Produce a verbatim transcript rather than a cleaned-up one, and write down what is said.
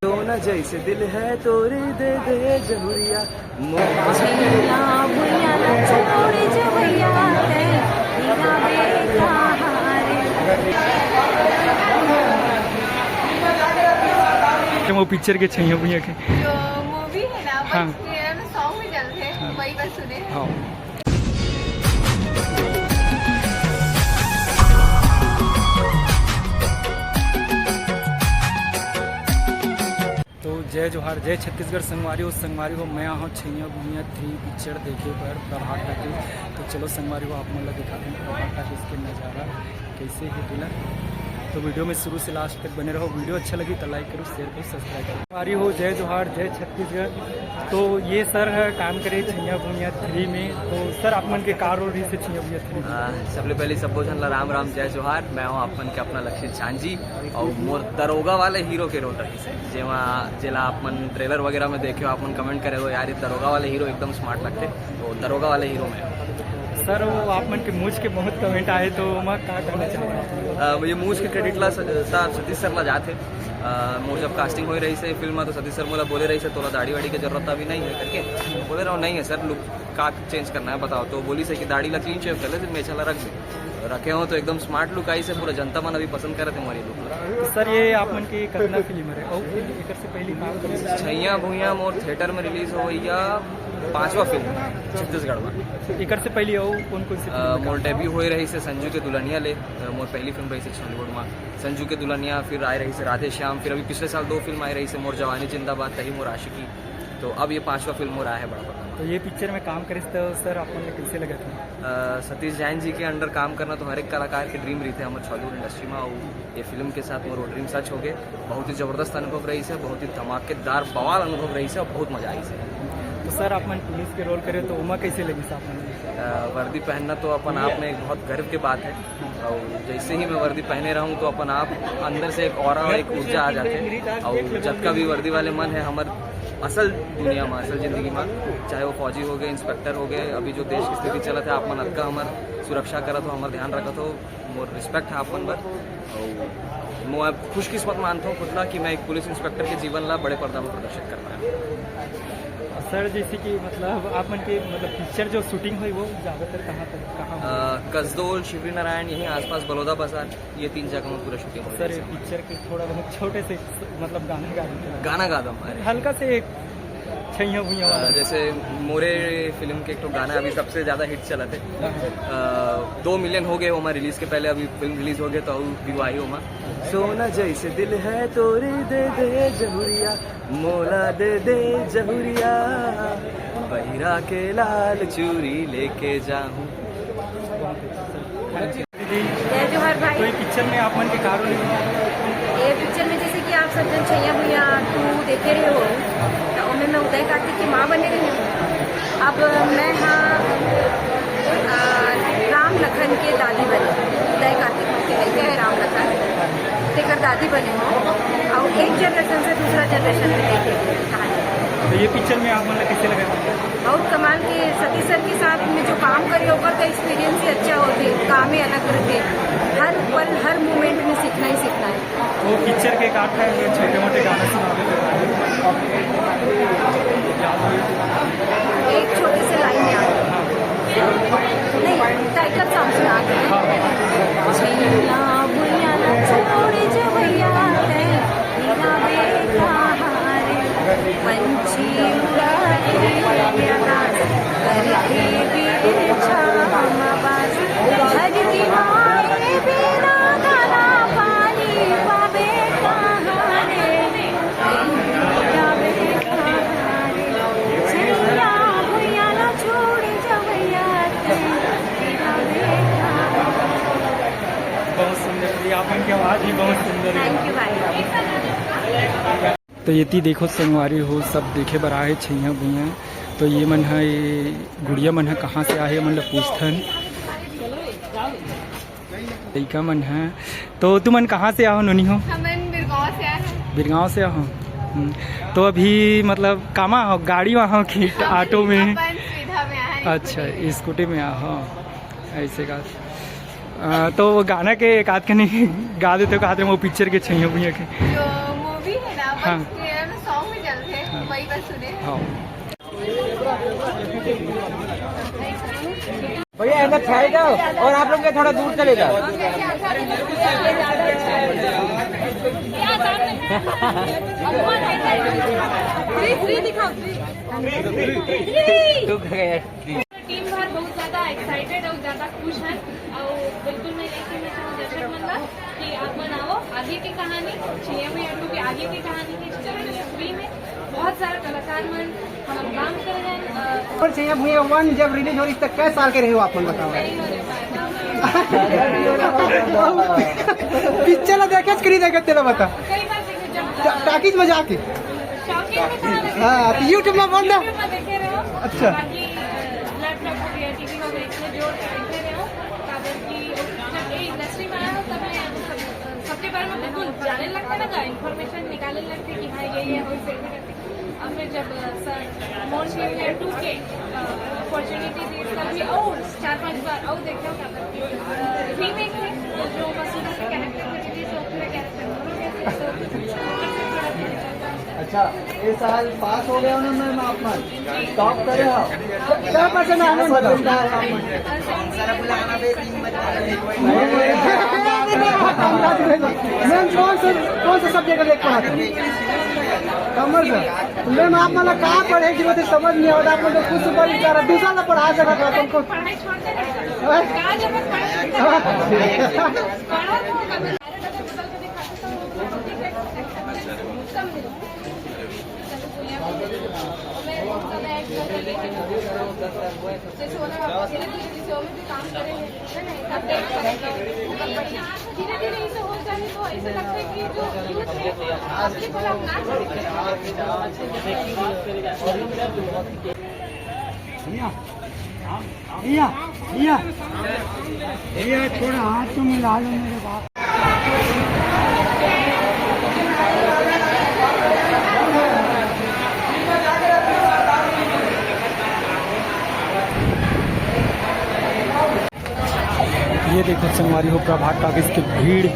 तो ना जैसे दिल है तोरी दे दे जहुरिया। मोहब्बत छैया भुइया ना छोड़ जवैया ते, हीरा बेटा हारे। वो पिक्चर के छैया भुइया के। जो मूवी है ना, हाँ। बस मेरा ना सॉन्ग में चल रहे हैं, हाँ। वही बस सुने। हाँ। तो जय जोहार, जय छत्तीसगढ़ संगवारी हो। संगवारी हो, मैं आहूँ छैया भुइया थ्री पिक्चर देखे बर प्रभात टाकीज। तो चलो संगवारी हो, आप मन ला दिखाते हैं प्रभात टाकीज के नज़ारा कैसे है तेला। तो वीडियो में शुरू से लास्ट तक बने रहो। वीडियो अच्छा लगी तो लाइक करो, शेयर करो, सब्सक्राइब करो। संगवारी हो, जय जोहार, जय छत्तीसगढ़। तो ये सर है काम करे छैया भुइया थ्री में। तो सर, आप मन के का रोल रही से छैया भुइया थ्री में? आ, सबले पहले सबो झन ला राम राम, जय जोहार। मैं हूँ आप मन के अपना लक्षित झांझी और मोर दरोगा वाले हीरो के रोल रही से, जेमा जेला आप मन ट्रेलर वगैरह में देखे हो, आप मन कमेंट करे हो, "यार, ये दरोगा वाले हीरो एकदम स्मार्ट लगते।" तो दरोगा वाले हीरो मैं हूँ। सर, वो आप मन के मूछ के बहुत कमेंट आए, तो मैं का कहना चाहूँगा? आ, ये मूछ के क्रेडिट ला स-, ता सतीश सर ला जाते। आ, मोर जब कास्टिंग होई रही से फिल्म में, तो सतीश सर मोला बोले रही से, "तोला दाढ़ी वाड़ी के जरूरत अभी नहीं है," करके। बोले रहो, "नहीं है सर, लुक का चेंज करना है बताओ।" तो बोली से कि दाढ़ी ला क्लीन शेव कर ले, सिर्फ मेछा ला रख दे। रखे हो तो एकदम स्मार्ट लुक आई से, पूरा जनता मन अभी पसंद करत है हमारी लुक ला। तो सर, ये आप मन के कितना फिल्म है और एकर से पहले काम करे? छैया भुइया मोर थिएटर में रिलीज हो भैया, पांचवा फिल्म छत्तीसगढ़ में। एकर से पहले और कौन कौन सी अ, फिल्म में मोर काम? डेब्यू होए रही से संजू के दुल्हनिया ले, अ, मोर पहली फिल्म रही से छॉलीवुड में। संजू के दुल्हनिया, फिर आए रही से राधे श्याम, फिर अभी पिछले साल दो फिल्म आए रही से मोर जवानी जिंदाबाद, तही मोर आशिकी। तो अब ये पांचवा फिल्म मोर आए है बड़ा पड़दा। तो ये पिक्चर में काम करिस तो सर, आप मन ला कैसे लगा था? अ, सतीश जैन जी के अंडर काम करना तो हर एक कलाकार के ड्रीम रही थे हमारे छॉलीवुड इंडस्ट्री में, और ये फिल्म के साथ मोर ड्रीम सच हो गए। बहुत ही जबरदस्त अनुभव रही से, बहुत ही धमाकेदार बवाल अनुभव रही से और बहुत मजा आई से। तो सर, आप मन पुलिस के रोल करे तो ओमा कैसे लगी से आप मन? अ, वर्दी पहनना तो अपन आप में एक बहुत गर्व की बात है, और जैसे ही मैं वर्दी पहने रहूँ तो अपन आप अंदर से एक ऑरा, एक ऊर्जा आ जाते हैं। और जतका भी वर्दी वाले मन है हमर असल दुनिया में, असल जिंदगी में, चाहे वो फौजी हो गए, इंस्पेक्टर हो गए, अभी जो देश की स्थिति चलत है, आप मन अतका हमर सुरक्षा करत हो, हमर ध्यान रखत हो, मोर रिस्पेक्ट है आप मन बर। और मैं खुशकिस्मत मानता हूँ खुद ला कि मैं एक पुलिस इंस्पेक्टर के जीवन ला बड़े पर्दा में प्रदर्शित कर पाया। सर, जैसे कि मतलब आप मन के मतलब पिक्चर जो शूटिंग हुई वो ज़्यादातर कहाँ पर, कहाँ हुई? अ, कसडोल, शिवरी नारायण, यहीं आसपास बलौदा बाजार, ये तीन जगह में पूरा शूटिंग हो सर, रही है। पिक्चर के थोड़ा बहुत छोटे से मतलब गाना गा दीजिए। गाना गा दो हमारे। हल्का से एक छैया भुइया वाला। अ, जैसे मोरे फिल्म के एक ठो गाना अभी सबसे ज़्यादा हिट चला थे। हाँ। अ, दो मिलियन हो गए ओमा रिलीज के पहले, अभी फिल्म रिलीज हो गए तो अउ व्यू आई ओमा। सोना जैसे दिल है तोरी दे दे जहुरिया, मोला दे दे जहुरिया, बहिरा के लाल चूरी लेके जाहूँ। दीदी, जय जोहार भाई। तो ये पिक्चर में आप मन के का रोल है? ये पिक्चर में जैसे कि आप सब जन छैया भुइया टू देखे रहे हो, तो ओमे मैं उदय कार्तिक की माँ बने रही हूँ। अब मैं हाँ, अ, राम लखन के दादी बने। उदय कार्तिक के लड़के है राम लखन, तेकर दादी बने हो, और एक जनरेशन से दूसरा जनरेशन में लेके कहानी। तो ये पिक्चर में आप मन ला कैसे लगा? बहुत कमाल के। सतीश सर के साथ में जो काम करे, ओकर तो एक्सपीरियंस ही अच्छा होते, काम ही अलग रहते। हर पल, हर मोमेंट में सीखना ही सीखना है। वो पिक्चर के एक आठ छोटे मोटे गाना सुना देते। एक छोटे से लाइन याद है। नहीं, टाइटल सॉन्ग सुना दो। छैया भुइया ना छोड़ जवैया ते, हीरा बेटा हारे। पंछी उड़ा के आकाश करके बिरछा आवाज। धरती माए बिना दाना पानी पावे कहाँ रे? बहुत सुंदर, ये आप मन की आवाज़ भी बहुत सुंदर है। थैंक यू भाई। तो ये ती देखो संगवारी हो, सब देखे बर आए छैया भुइया। तो ये मन है, ये गुड़िया मन है, कहाँ से आए, ये मन ला पूछथन। लइका मन है। तो तुमन कहाँ से आहो, नोनी हो? हमन बिरगांव से आए हैं। बिरगांव से आहो। हम्म। तो अभी मतलब कामा हो, गाड़ी में हो कि हम ऑटो में? अपन सुविधा में आए हैं, अच्छा, स्कूटी में। स्कूटी में आहो, ऐसे का। अ, तो वो गाना के एक आध कनी गा देते हो, कहा थे वो पिक्चर के छैया भुइया के। जो मूवी है ना, हाँ। बस ये ना सॉन्ग में चलते हैं, हाँ। वही बस सुने। हाँ। भैया, इधर साइड आओ और आप लोग ये थोड़ा दूर चले जाओ। फ्री, फ्री दिखाओ, फ्री। तू गए। टीम हर बहुत ज्यादा एक्साइटेड अउ ज्यादा खुश है, अउ बिल्कुल मैं यही कहना चाहूँ दर्शक मन ला कि आप मन आओ, आगे की कहानी, छैया भुइया टू की आगे की कहानी है, छैया भुइया थ्री में बहुत सारा कलाकार मन हम काम कर रहे हैं। अ, पर छैया भुइया वन जब रिलीज हो रही, तब कै साल के रहे हो आप मन, बताओ। पिक्चर ला देखे कि नहीं देखे, तेरा बता। कई बार देखे जब टा-, टाकीज में जाके। शौकीन में था, लेकिन हाँ, तो YouTube में बंद है। YouTube में देखे रहे हो। अच्छा। बाकी, अ, लैपटॉप हो गया, टीवी हो गया, इसमें जोर से देखे रहे हो। काबर कि जब ये इंडस्ट्री में आया हो, तब मैं सब, सबके बारे में बिल्कुल जाने लगते ना, इन्फॉर्मेशन निकालने लगते कि हाँ, ये, ये हो सकते। और फिर जब, अ, सर मोर छैया टू के, अ, अपॉर्चुनिटी दी, तब भी और चार पांच बार और देखा। अ, रीमेक है, जो मसूदा के कैरेक्टर में रिलीज हो, पूरा कैरेक्टर दोनों कैसे, तो अच्छा, ये साल पास हो गया ना मैम, आप मन टॉप करे हो। क्या परसेंट आने वाला? मैम, कौन सा, कौन सा सब्जेक्ट लेके पढ़ा था? कॉमर्स है। मैम, आप मतलब कहाँ पढ़े कि मुझे समझ नहीं आता, आप लोग कुछ सुपर स्टार है, दूसरा ना पढ़ा सका था तुमको। पढ़ाई छोड़ दे। हाँ? कहाँ जरूरत पड़े? हाँ। पढ़ो तो कभी भैया, भैया, भैया, भैया, थोड़ा हाथ तो मिला लो मेरे बाप। ये देखो संगवारी हो, प्रभात टॉकीज की भीड़